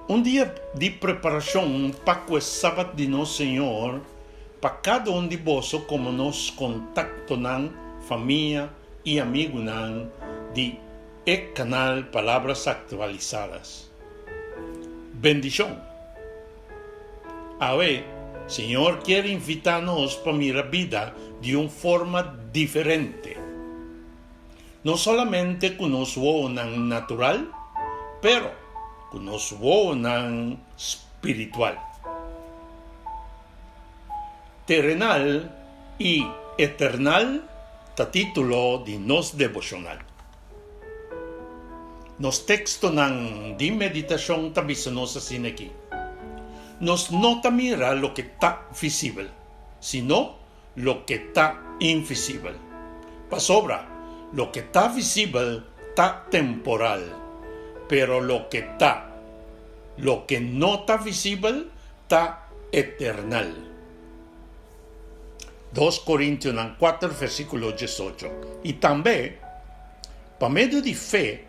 Un dia di preparashon pa ku e Sabat di nos Señor pa kada un di boso komo nos kontaktonan, famia i amigunan di e kanal Palabras Actualizadas. Bendishon! Awe, Señor kier invitá nos pa mira bida di un forma diferente. No solamente ku nos wowonan natural, pero ku nos wowonan spiritual. Terenal i Eternal ta título di nos deboshonal. Nos tekstonan di meditashon ta bisa nos asina aki, Nos no ta mira loke ta visibel, sino loke ta invisibel. Pasobra loke ta visibel ta temporal, pero loke ta loke no ta visibel ta eternal. Dos Korintionan kuater versíkulo diesocho. I tambe, pa medio di fe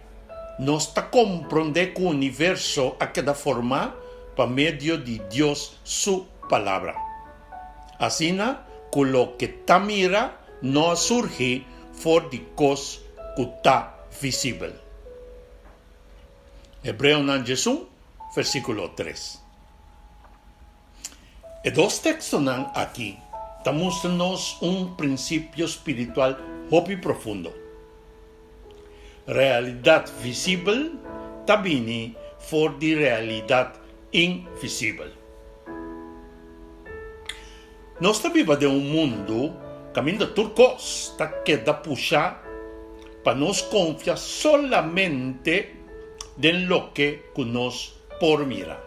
nos ta komprondé ku universo a keda formá pa medio di Dios su Palabra. Asina ku loke ta mira no a surgi for di kos ku ta visibel. Hebreonan diesun, versíkulo tres. E dos tekstonan aki ta mustra nos un prinsipio spiritual hopi profundo. Realidat visibel ta bini for di realidat invisibel. Nos ta biba den un mundu kaminda tur kos ta keda pusha pa nos konfia solamente den loke ku nos por mira.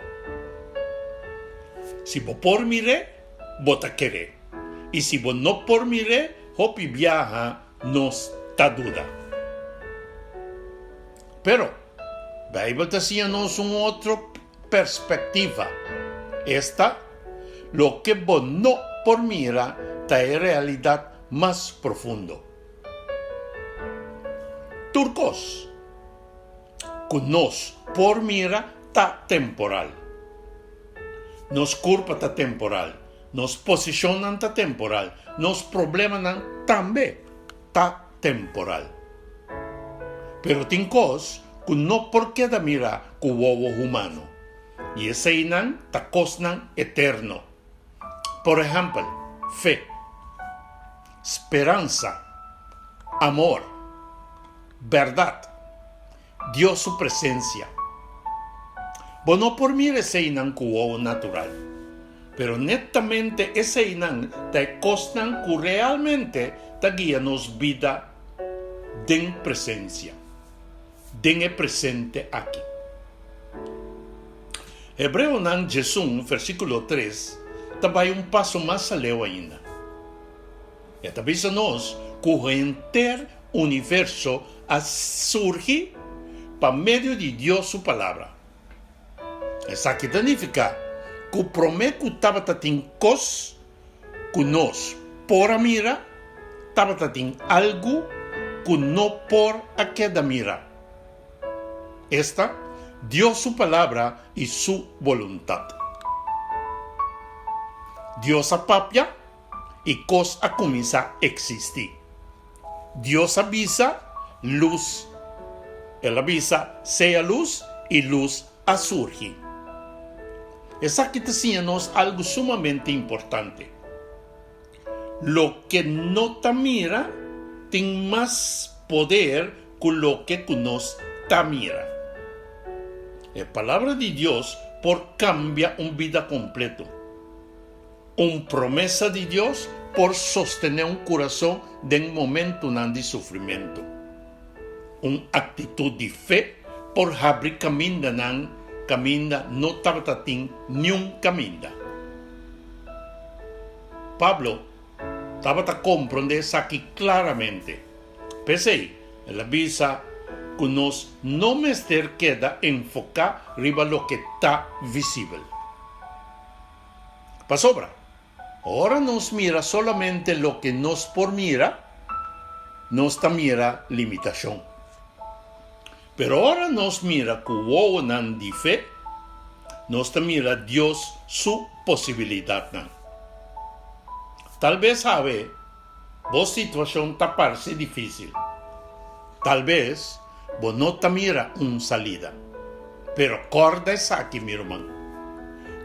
Si bo por mir'é, bo ta ker'é. I si bo no por mir'é, hopi biaha nos ta duda. Pero, Bijbel ta siña nos un otro perspectiva, esta, loke bo no por mira ta e realidad mas profundo. Tur cos. Ku nos por mira ta temporal. Nos kurpa ta temporal, nos posishonnan ta temporal, nos problemanan tambe ta temporal. Pero tin kos ku no por keda mira ku wowo humano, i eseinan ta kosnan eterno. Por ehèmpel, fe, speransa, amor. Bèrdat, Dios su presensia. Bo no por mira eseinan ku wowo natural, pero netamente eseinan ta e kosnan ku realmente ta guia nos bida den presensia, den e presente aki. Hebreonan diesun versíkulo tres ta bai un paso mas aleu ainda. E ta bisa nos ku henter universo a surgi pa medio di Dios su Palabra. Esaki ta nifiká ku promé ku tabata tin kos ku nos por a mira, tabata tin algu ku no por a keda mira, esta, Dios su Palabra i su boluntat. Dios a papia i kos a kuminsá eksistí. Dios a bisa, Lus. El a bisa, Sea lus, i lus a surgi. Esaki ta siña nos algu sumamente importante. Loke no ta mira tin mas poder ku loke ku nos ta mira. E Palabra di Dios por kambia un bida kompleto. Un promesa di Dios por sostené un kurason den momentunan di sufrimentu. Un aktitut di fe por habri kamindanan kaminda no tabata tin niun kaminda. Pablo tabata komprondé esaki klaramente. P'esei, el a bisa ku nos no mester keda enfoká riba loke ta visibel. Pasobra, ora nos mira solamente loke nos por mira, nos ta mira limitashon. Pero ora nos mira ku wowonan di fe, nos ta mira Dios su posibilidatnan. Tal bes awe bo situashon ta parse difísil. Tal bes bo no ta mira un salida. Pero kòrda esaki, mi ruman,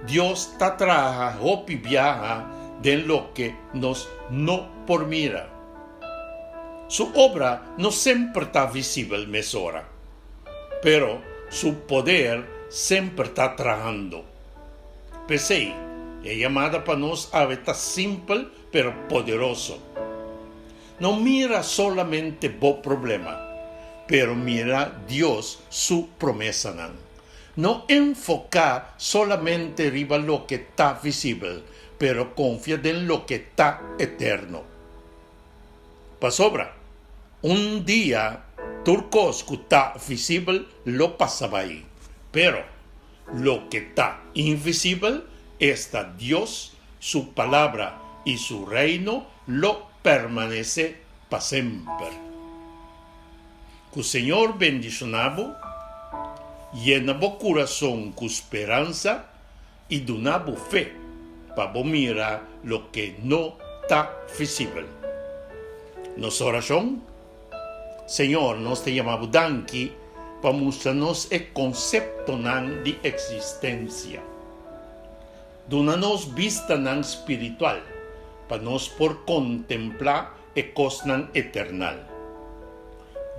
Dios ta traha hopi biaha den loke nos no por mira. Su obra no semper ta visibel mesora, pero su poder semper ta trahando. P'esei, e yamada pa nos awe ta simpel pero poderoso. No mira solamente bo problema, pero mira Dios su promesanan. No enfoká solamente riba loke ta visibel, pero konfia den loke ta eterno. Pasobra, un dia tur kos ku ta visibel lo pasa bai, pero loke ta invisibel, esta Dios, su Palabra i su Reino, lo permanesé pa semper. Ku Señor bendishoná bo, yena bo kurason ku speransa i duna bo fe pa bo mira loke no ta visibel. Nos orashon, Señor, nos ta yama bo danki pa mustra nos e konseptonan di eksistensia. Duna nos bistanan spiritual pa nos por kontemplá e kosnan eternal.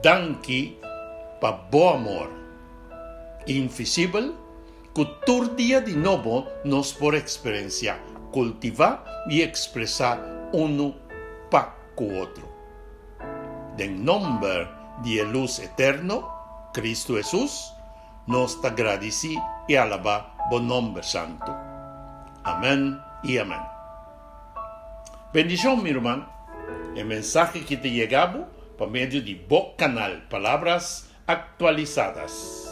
Danki pa bo amor invisibel ku tur dia di nobo nos por eksperensiá, kultivá i ekspresá unu pa ku otro. Den nomber di e lus eterno, Kristu Hesus, nos ta gradisí i alabá bo nomber santu. Amèn i amèn. Bendishon, mi ruman. E mensahe ki ta yega bo pa medio di bo kanal Palabras Actualizadas.